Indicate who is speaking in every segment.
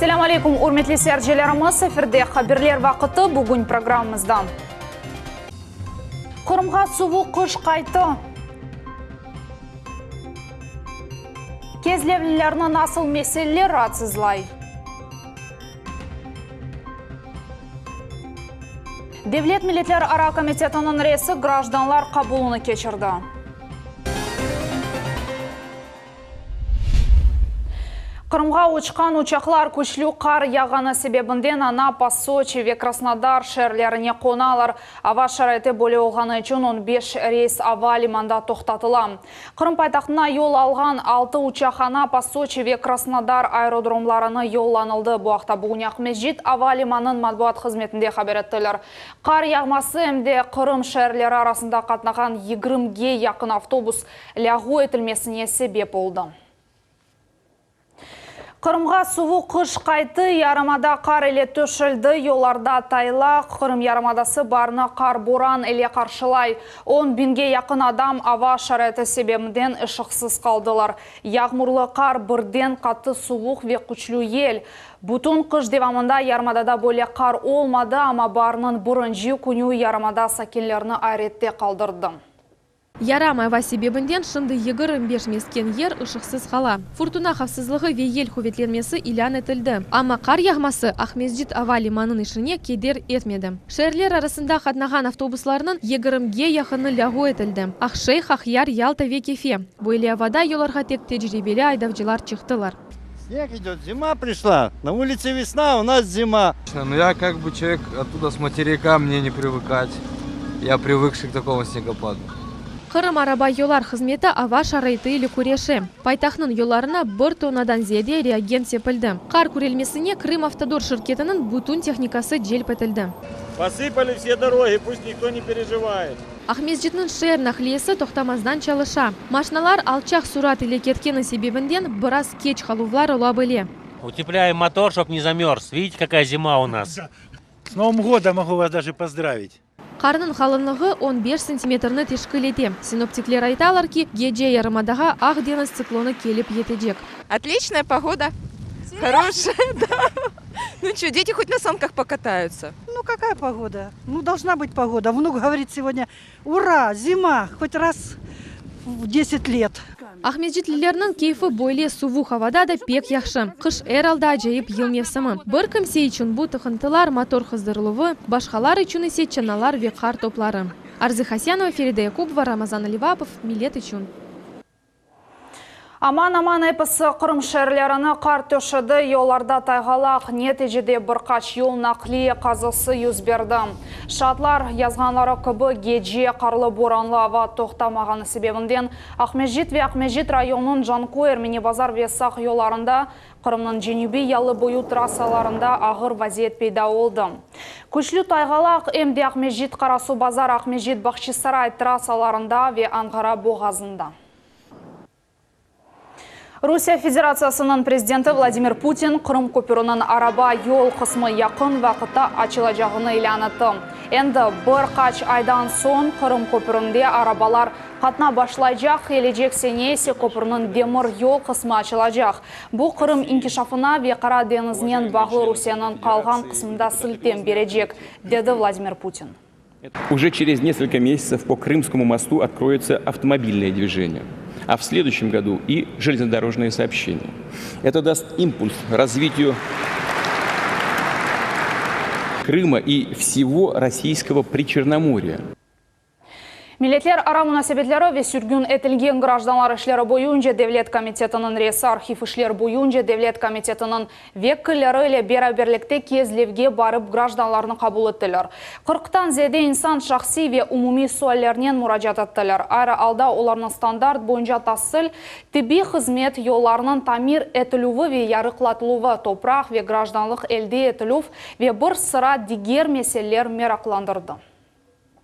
Speaker 1: Selâm aleyküm, ürmetli seyircilerimiz! Efirde Haberler vaqıtı, bugün programmamızda. Qırımğa suvuq qış qayttı. Kezlevlilerni nasıl meseleler raatsızlay? Devlet milletlerara komitetiniñ reisi grajdanlar qabulını keçirdi. Qırımğa uçqan uçaqlar küçlü qar yağğanı sebebinden Anapa, Soçi ve Krasnodar şeerlerine qonalar. Ava şaraiti böyle olğanı içün on beş reys ava limanda toqtatıla. Qırım paytahtına yol alğan altı uçaq Anapa, Soçi ve Krasnodar aerodromlarına yollanıldı. Bu aqta bugün Aqmescit ava limanınıñ matbuat hızmetinde haber ettiler. Qar yağması em de Qırım şeerleri arasında qatnağan yigirmige yaqın avtobus lâğu etilmesine sebep oldı. Qırımğa suvuq qış qayttı, yarımada qar ile töşeldi, yollarda taylaq, Qırım yarımadası baarni qar-boran ile qarşılay. On biñge yaqın adam ava şaraiti sebebinden ışıqsız qaldılar. Yağmurlı qar, birden qattı suvuq ve küçlü yel. Bütün qış devamında yarımadada böyle qar olmadı, amma baarniñ birinci künü yarımada sakinlerini ayrette qaldırdı.
Speaker 2: Yaramay ava sebebinden şimdi 25 mesken yer ışıqsız qala. Furtuna havfsızlığı ve yel quvetlenmesi ilân etildi. Amma qar yağması Aqmescit ava limanınıñ işine keder etmedi. Şeerler arasında qatnağan avtobuslarnıñ yigirmige yaqını lâğu etildi, Aqşeyh, Aqyar, Yalta ve Kefe. Böyle avada yollarğa tek tecribeli aydavcılar çıqtılar.
Speaker 3: Sneg idöt, zima prişla, na ulice vesna, u nas zima.
Speaker 4: Nu ya kak bı çelovek ottуда s materika, mne ne privıkat, ya privıkşiy k takomu snegopadu.
Speaker 2: Qırım araba yollar hızmeti ava şaraiti ile küreşe. Paytahtnıñ yollarına bir tonnadan ziyade reagent sepildi. Qar kürelmesine Krımavtodor şirketiniñ bütün tehnikası celp etildi.
Speaker 3: Posıpali vse dorogi, pust nikto ne perejivaet.
Speaker 2: Aqmescitniñ şeer naqliyesi toqtamazdan çalışa. Maşinalar alçaq surat ile ketkeni sebebinden biraz keç qaluvlar ola bile.
Speaker 5: Uteplâem motor, şob ne zamörz. Vidite, kakaya zima u nas.
Speaker 6: S Novım godom mogu vas daje pozdravit!
Speaker 2: Qarnıñ qalınlığı on beş santimetrni teşkil ete. Sinoptikler aytalar ki, gece yarımadağa Aq deñiz tsiklonı kelip yetecek.
Speaker 7: Otliçnaya pogoda, horoşaya, da. Nu ço, deti hot na sankah pokatayutsa.
Speaker 8: Nu kakaya pogoda? Nu dolžna bıt pogoda. Vnuk govorit segodnâ, ura, zima, hot raz v deset let.
Speaker 2: Aqmescitlilerniñ keyfi böyle suvuq avada da pek yahşı. Qış er alda acayip yıl mevsimi. Bir kimse içün bu tıqıntılar, motor qızdırıluvı, başqalar içün ise çanalar ve qar topları. Arzı Hasenova, Feride Yakubova, Ramazan Alivapov, Millet içün.
Speaker 1: Aman-aman episi Qırım şeerlerini qar töşedi, yollarda tayğalaq, neticede bir qaç yol naqliye qazası yüz berdi. Şaatlar yazğanları kibi, gece qarlı-boranlı ava toqtamağanı sebebinden Aqmescit ve Aqmescit rayonınıñ Canköy, Ermeni Bazar ve Saq yollarında, Qırımnıñ cenübiy yalı boyu trassalarında ağır vaziyet peyda oldı. Küçlü tayğalaq em de Aqmescit, Qarasuvbazar, Aqmescit, Bahçisaray trassalarında ve Anğara boğazında. Rusiye Federatsiyasınıñ prezidenti Vladimir Putin Qırım köpüriniñ araba yol qısmı yaqın vaqıtta açılacağını ilân etti. Endi bir qaç aydan soñ Qırım köpürinde arabalar qatnap başlaycaq, kelecek sene ise köpürniñ demir yol qısmı açılacaq. Bu, Qırım inkişafına ve Qara deñiznen bağlı Rusiyeniñ qalğan qısmında siltem berecek, dedi Vladimir Putin.
Speaker 9: Уже через несколько месяцев по Крымскому мосту откроется автомобильное движение, а в следующем году и железнодорожное сообщение. Это даст импульс развитию Крыма и всего российского Причерноморья.
Speaker 1: Milletlerara munasebetleri ve sürgün etilgen grajdanlar işleri boyunca devlet komitetiniñ reisi Arhiv işler boyunca devlet komitetiniñ vekilleri ile beraberlikte Kezlevge barıp grajdanlarnı qabul ettiler. Qırqtan ziyade insan şahsiy ve umumiy suallernen muracaat ettiler. Ayrı alda olarnı standart boyunca tasil, tibbiy hızmet, yollarnıñ tamir etilüvi ve yarıqlatıluvı, topraq ve grajdanlıq elde etilüv ve bir sıra diger meseleler meraqlandırdı.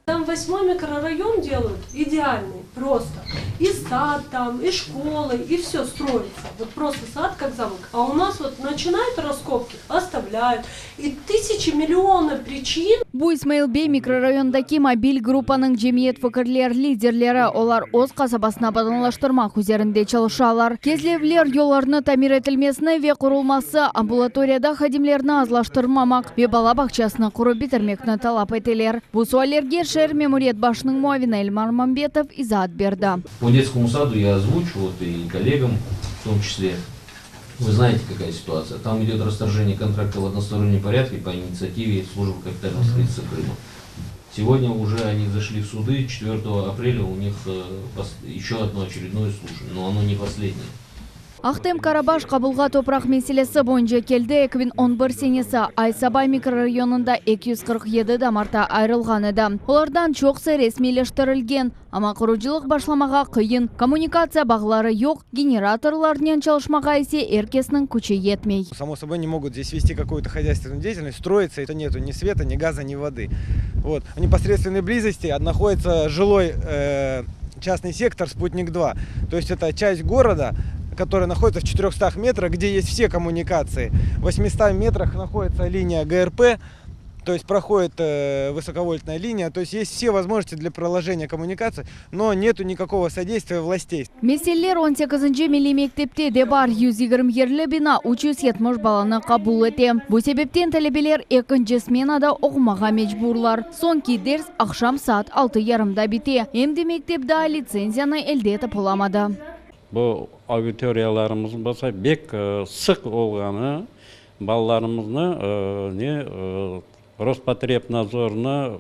Speaker 10: Tam vosmoy mikrorayon delayut idealnyy prosto i sad tam i şkoly i vsyo stroitsya vot prosto sad kak zamok a u nas vot načinayut raskopki ostavlyayut i tısyaçi milliony priçin.
Speaker 11: Bu İsmail bey mikrorayonındaki mobil gruppanıñ cemiyet fikirler liderleri, olar öz qasabasını abadanlaştırmaq üzerinde çalışalar. Kezlevler yollarnı tamir etilmesini ve qurulması, ambulatoriyada hadimlerni azlaştırmamaq ve bala bağçasını qurıp bitirmekni talap eteler. Bu suallerge şeer memuriyet başınıñ muavini Elmar Mambetov izaat berdi.
Speaker 12: По детскому саду я озвучу, вот и коллегам в том числе. Вы знаете, какая ситуация. Там идет расторжение контракта в одностороннем порядке по инициативе службы капитального строительства Крыма. Сегодня уже они зашли в суды, 4 апреля у них еще одно очередное слушание, но оно не последнее.
Speaker 11: Ahtem Karabaş qabulğa topraq meselesi boyunca keldi. 2011 senesi Ay-Sabay mikrorayonında 247 damarta ayırılğan edi. Olardan çoqusı resmiyleştirilgen. Amma qurucılıq başlamağa qıyın, kommunikatsiya bağları yoq, generatorlarnen çalışmağa ise er kesniñ küçü yetmey.
Speaker 13: Само собой, не могут здесь вести какую-то хозяйственную деятельность, строиться, это нету ни света, ни газа, ни воды. Вот. В непосредственной близости находится жилой частный сектор «Спутник-2». То есть это часть города, которая находится в 400 метрах, где есть все коммуникации. В 800 метрах находится линия ГРП, то есть проходит высоковольтная линия, то есть есть все возможности для проложения коммуникаций, но нету никакого содействия властей.
Speaker 11: Meseleler on sekizinci milliy mektepte de bar, 120 yerli bina 370 balanı qabul ete. Bu sebepten talebeler ekinci smenada oqumağa mecburlar. Soñki ders aqşam saat altı yarımda bite. Em de mektep daa litsenziyanı elde etip olamadı.
Speaker 14: Bu auditoriyalarımız bolsa bek sıq olğanı Balalarımıznı ne Rospotrebnadzornı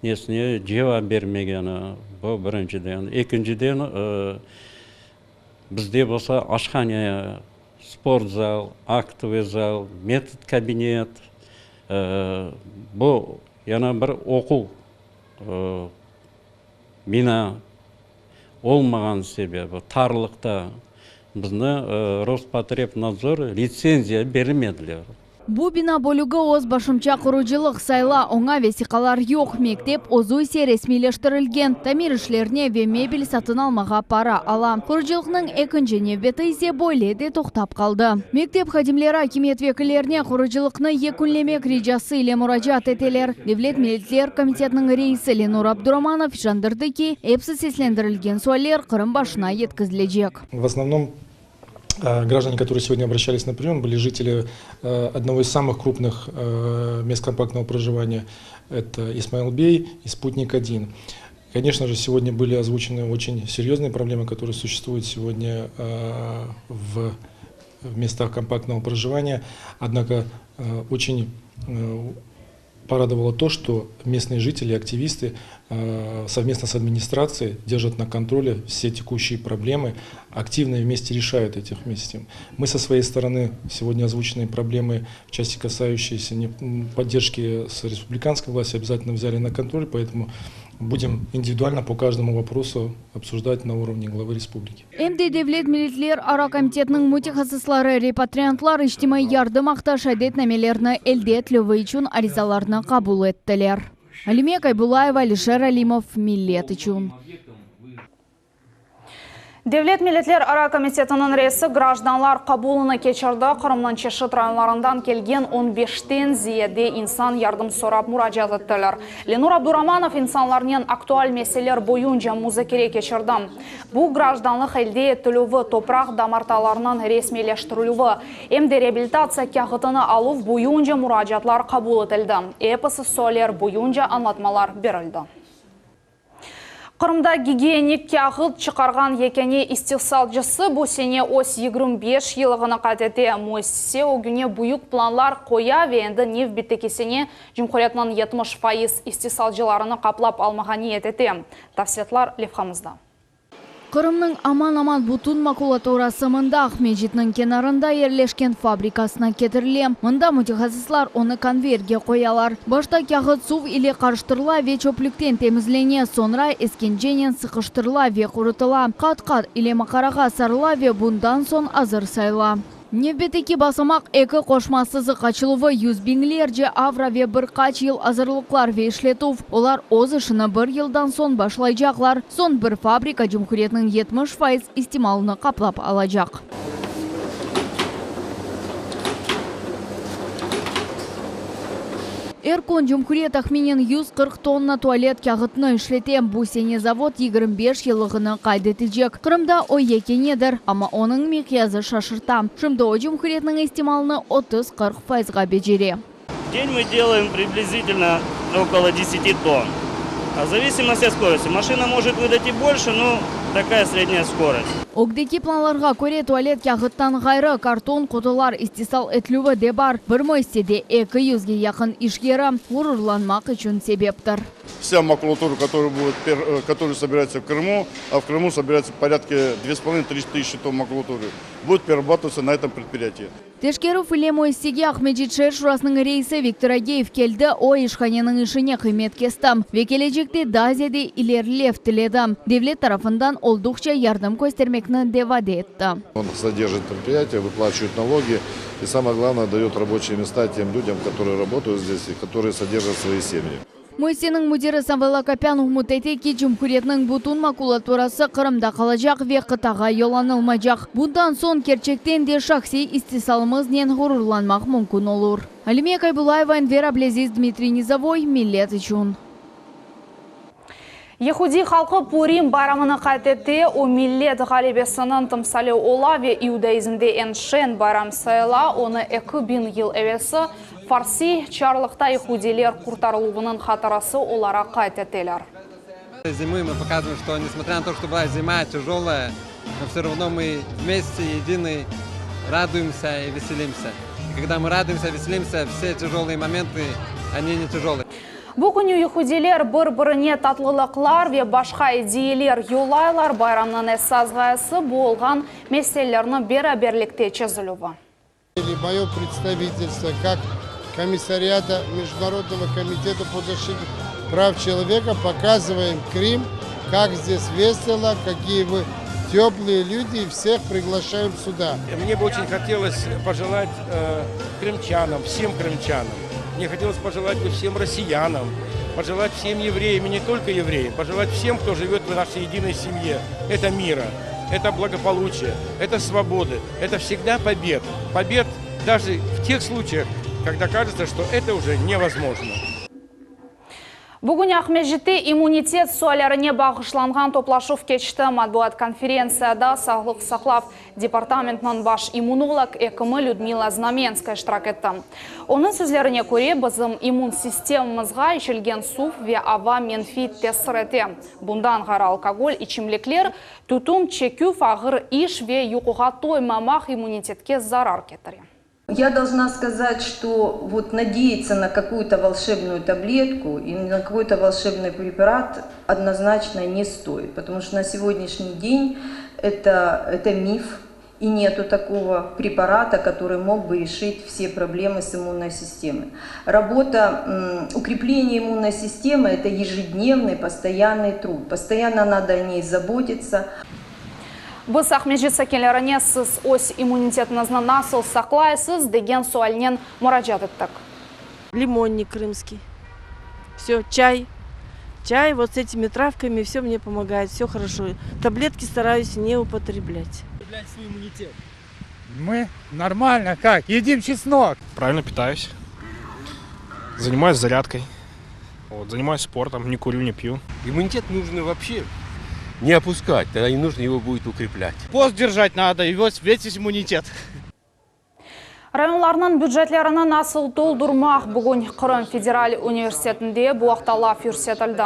Speaker 14: nesine cevap bermegeni, bu birinciden. Ekinciden, bizde bolsa aşhane, sport zal, aktovıy zal, metod kabinet, bu yana bir oquv bina olmağanı sebebi, tarlıqta bizni Rospotrebnadzor litsenziya bermediler.
Speaker 11: Bu bina bölügi öz başımça qurucılıq sayıla, oña vesiqalar yoq, mektep özü ise resmiyleştirilgen, tamir işlerine ve mebel satın almağa para ala. Qurucılıqnıñ ekinci nevbeti ise böyle de toqtap qaldı. Mektep hadimleri akimiyet vekillerine qurucılıqnı yekünlemek ricası ile muracaat eteler. Devlet milletler komitetiniñ reisi Lenur Abduramanov işandırdı ki, epsi seslendirilgen sualler Qırım başına yetkizilecek.
Speaker 15: В основном граждане, которые сегодня обращались на прием, были жители одного из самых крупных мест компактного проживания, это Исмаил-Бей и Спутник-1. Конечно же, сегодня были озвучены очень серьезные проблемы, которые существуют сегодня в местах компактного проживания. Однако очень порадовало то, что местные жители, активисты совместно с администрацией держат на контроле все текущие проблемы, активно и вместе решают этих вместе. Мы со своей стороны сегодня озвученные проблемы в части, касающиеся поддержки с республиканской властью, обязательно взяли на контроль, поэтому будем индивидуально по каждому вопросу обсуждать на уровне главы республики.
Speaker 11: Em de Devlet milletler ara komitetiniñ mütehassısları repatriantlar içtimaiy yardım aqta şeadetnamelerni elde etilüvi içün arizalarnı qabul ettiler. Alime Kaybullayeva, Alişer Alimov, Millet içün.
Speaker 1: Devlet milletler ara komitetiniñ reisi grajdanlar qabulını keçirdi. Qırımnıñ çeşit rayonlarından kelgen on beşten ziyade insan yardım sorap muracaat ettiler. Lenur Abduramanov insanlarnen aktual meseleler boyunca muzakere keçirdi. Bu, grajdanlıq elde etilüvi, topraq damartalarınıñ resmiyleştirilüvi, em de reabilitatsiya kâğıtını aluv boyunca muracaatlar qabul etildi. Episi sualler boyunca añlatmalar berildi. Qırımda gigiyenik kâğıt çıqarğan yekâne istihsalcısı bu sene öz 25 yıllığını qayd ete. Müessise ögüne büyük planlar qoya ve endi nevbetteki sene cumhuriyetniñ 70% istihsalcılarını qaplap almağa niyet ete. Tafsilâtlar levhamızda.
Speaker 11: Qırımnıñ aman-aman bütün makulaturası mında, Aqmescitniñ kenarında yerleşken fabrikasına ketirile. Mında mütehassıslar onı konveyerge qoyalar. Başta kâğıt suv ile qarıştırıla ve çöplükten temizlene, soñra eskencenen sıqıştırıla ve qurutıla, qat-qat ile maqarağa sarıla ve bundan soñ azır sayıla. Nevbetteki basamaq, eki qoşma sızıq açıluvı, yüz biñlerce avro ve bir qaç yıl azırlıqlar ve işletüv. Olar öz işini bir yıldan soñ başlaycaqlar. Soñ bir fabrika cumhuriyetniñ 70% istimalını qaplap alacaq. Er kün cumhuriyet tahminen 140 tonna tualet kâğıtını işlete. Bu sene zavod 25 yıllığını qayd etecek. Qırımda o yekânedir, amma onıñ miqyası şaşırta. Şimdi o cumhuriyetniñ istimalını 30-40 fayızğa becere.
Speaker 16: В день мы делаем приблизительно около 10 тонн. А в зависимости от скорости. Машина может выдать и больше, но такая средняя скорость.
Speaker 11: Ögdeki planlarğa köre tualet kâğıttan ğayrı karton qutular istisal etilüvi de bar. Bir müessisede 200ge yaqın iş yeri ğururlanmaq içün sebeptir.
Speaker 17: Вся макулатура, которая, будет, э, которая собирается в Крыму, а в Крыму собирается порядка 2,5-3 тысячи тонн макулатуры, будет перерабатываться на этом предприятии.
Speaker 11: Teşkerüv ile müessisege Aqmescit şeer şurasınıñ reisi Viktor Ageyev keldi, o işhaneniñ işine qıymet kesti ve kelecekte daa ziyade ilerilev tiledi. Devlet tarafından olduqça yardım köstermekni de vade etti.
Speaker 18: Он содержит предприятие, выплачивает налоги и, самое главное, дает рабочие места тем людям, которые работают здесь и которые содержат свои семьи.
Speaker 11: Müessiseniñ müdiri Samvel Akopyan ümüt ete ki, cumhuriyetniñ bütün makulaturası Qırımda qalacaq ve qıtağa yollanılmaycaq. Bundan soñ kerçekten de şahsiy istisalımıznen ğururlanmaq mümkün olur. Alime Kaybullayeva, Enver Ablâziz, Dmitriy Nizovoy, Millet içün.
Speaker 1: Yehudiy halqı Purim bayramını qayd ete, o millet ğalebesiniñ timsali ola ve iudaizmde eñ şeñ bayram sayıla. Onı 2000 yıl evelsi Farsiy çarlıqta yehudiyler qurtarıluvınıñ hatırası olaraq qayd eteler.
Speaker 19: Зимы мы показываем, что несмотря на то, что была зима тяжелая, но все равно мы вместе, едины, радуемся и веселимся. И когда мы радуемся и веселимся, все тяжелые моменты, они не тяжелые.
Speaker 1: Bu künü yehudiyler bir-birine tatlılıqlar ve başqa ediyeler yollaylar. Bayramnıñ esas ğayesi bu olğan meselelerni beraberlikte çezilüvi.
Speaker 20: Мое представительство как комиссариата Международного комитета по защите прав человека показываем Крым, как здесь весело, какие вы теплые люди, и всех приглашаем сюда.
Speaker 21: Мне бы очень хотелось пожелать э, крымчанам, всем крымчанам, мне хотелось пожелать бы всем россиянам, пожелать всем евреям, и не только евреям, пожелать всем, кто живет в нашей единой семье. Это мира, это благополучие, это свободы, это всегда побед. Побед даже в тех случаях, когда кажется, что это уже невозможно.
Speaker 1: Bugün Aqmescitte immunitet suallerine bağışlanğan toplaşuv keçti. Matbuat konferentsiyada Sağlıq saqlav departamentiniñ baş immunolog ekimi Lüdmila Znamenskaya iştirak etti. Onıñ sözlerine köre, bizim immun sistemamızğa içilgen suv ve ava menfiy tesir ete. Bundan ğayrı alkogol içimlikler, tütün çeküv, ağır iş ve yuquğa toymamaq immunitetke zarar ketire.
Speaker 22: Я должна сказать, что вот надеяться на какую-то волшебную таблетку и на какой-то волшебный препарат однозначно не стоит, потому что на сегодняшний день это, это миф, и нету такого препарата, который мог бы решить все проблемы с иммунной системой. Работа, укрепление иммунной системы – это ежедневный, постоянный труд. Постоянно надо о ней заботиться.
Speaker 1: Biz Aqmescit sakinlerine siz öz immunitetiñizni nasıl saqlaysız degen sualnen muracaat ettik.
Speaker 23: Лимонник крымский. Все, чай. Чай вот с этими травками, все мне помогает, все хорошо. Таблетки стараюсь не употреблять.
Speaker 24: свой иммунитет? Мы нормально, как? Едим чеснок.
Speaker 25: Правильно питаюсь. Занимаюсь зарядкой. Вот, занимаюсь спортом, не курю, не пью.
Speaker 26: Иммунитет нужно вообще не опускать, тогда не нужно его будет укреплять.
Speaker 27: Пост держать надо, и вот весь иммунитет.
Speaker 1: Rayonlarnıñ bücetlerini nasıl toldurmaq bugün Qırım Federal Universitetinde bu aqta laf yürsetildi.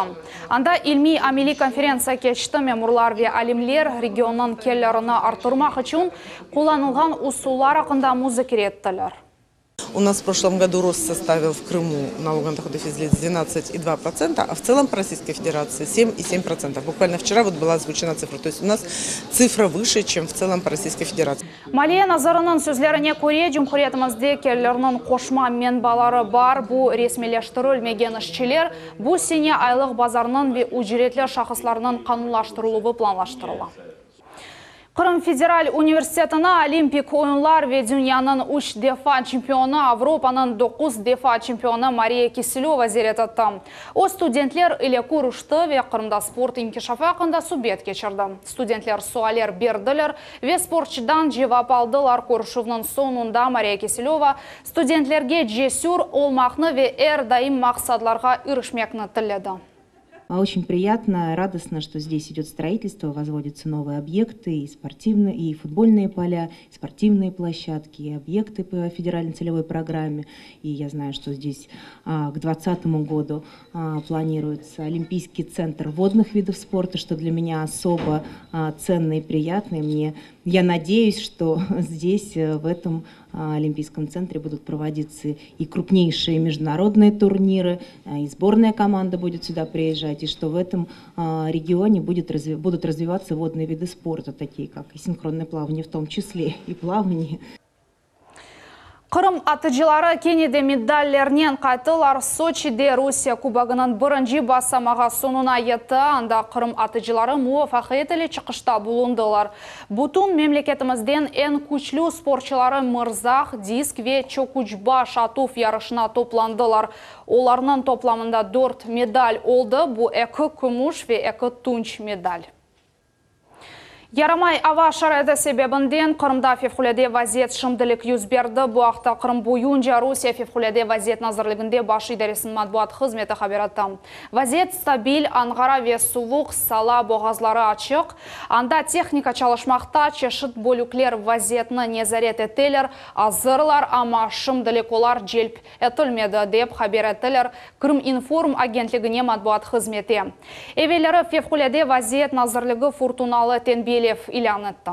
Speaker 1: Anda ilmiy ameliy konferentsiya keçti memurlar ve alimler regionnıñ kelirini arttırmaq içün qullanılğan usullar aqqında muzakere ettiler.
Speaker 28: У нас в прошлом году рост составил в Крыму налога на доходы физлиц 12,2%, а в целом по Российской Федерации 7,7%. Буквально вчера вот была озвучена цифра. То есть у нас цифра выше, чем в целом по Российской Федерации.
Speaker 1: Maliye naziriniñ sözlerine köre cumhuriyetimizde kelirniñ qoşma menbaları bar bu resmiyleştirilmegen işçiler bu sene aylıq bazarınıñ ve ücretli şahıslarnıñ qanunlaştırıluvı planlaştırıla. Qırım federal universitetini Olimpik oyunlar ve dünyanıñ üç defa çempionı, Avropanıñ doquz defa çempionı Mariya Kiselöva ziyaret etti. O, studentler ile körüşti ve Qırımda sport inkişafı aqqında subet keçirdi. Studentler sualler berdiler ve sportçıdan cevap aldılar. Körüşüvniñ soñunda Mariya Kiselöva studentlerge cesür olmaqnı ve er daim maqsadlarğa irişmekni tiledi.
Speaker 2: Очень приятно, радостно, что здесь идет строительство, возводятся новые объекты, и спортивные, и футбольные поля, и спортивные площадки, и объекты по федеральной целевой программе. И я знаю, что здесь к 2020 году планируется Олимпийский центр водных видов спорта, что для меня особо ценно и приятно. И мне, я надеюсь, что здесь, э, в этом Олимпийском центре будут проводиться и крупнейшие международные турниры, и сборная команда будет сюда приезжать, и что в этом регионе будет будут развиваться водные виды спорта, такие как и синхронное плавание в том числе, и плавание.
Speaker 1: Qırım atıcıları kene de medallernen qayttılar. Soçide Rusiye Kubogınıñ birinci basamağı soñuna yetti. Anda Qırım atıcıları muvafaqiyet ile çıqışta bulundılar. Bütün memleketimizden eñ küçlü sportçıları mırzaq, disk ve çöküçbaş atuv yarışına toplandılar. Olarnıñ toplamında dört medal oldı, bu eki kümüş ve eki tunç medal. Yaramay ava şaraiti sebebinden Qırımda fevqulâde vaziyet şimdilik yüz berdi. Bu aqta Qırım boyunca Rusiye Fevqulâde vaziyet nazirliginde baş idaresiniñ matbuat hızmeti haber etti. Vaziyet stabil, Anğara ve Suvuq Sala boğazları açıq, anda tehnika çalışmaqta, çeşit bölükler vaziyetni nezaret eteler, azırlar, amma şimdilik olar celp etilmedi, dep haber ettiler Krıminform agentligine matbuat hızmeti. Evelleri Fevqulâde vaziyet nazirligi furtunalı tenbiyelev ilân etti.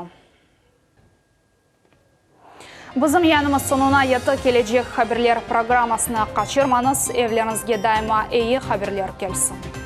Speaker 1: Bizim yayınımız soñuna yetti. Kelecek haberler programmasını qaçırmañız. Evleriñizge daima eyi haberler kelsin.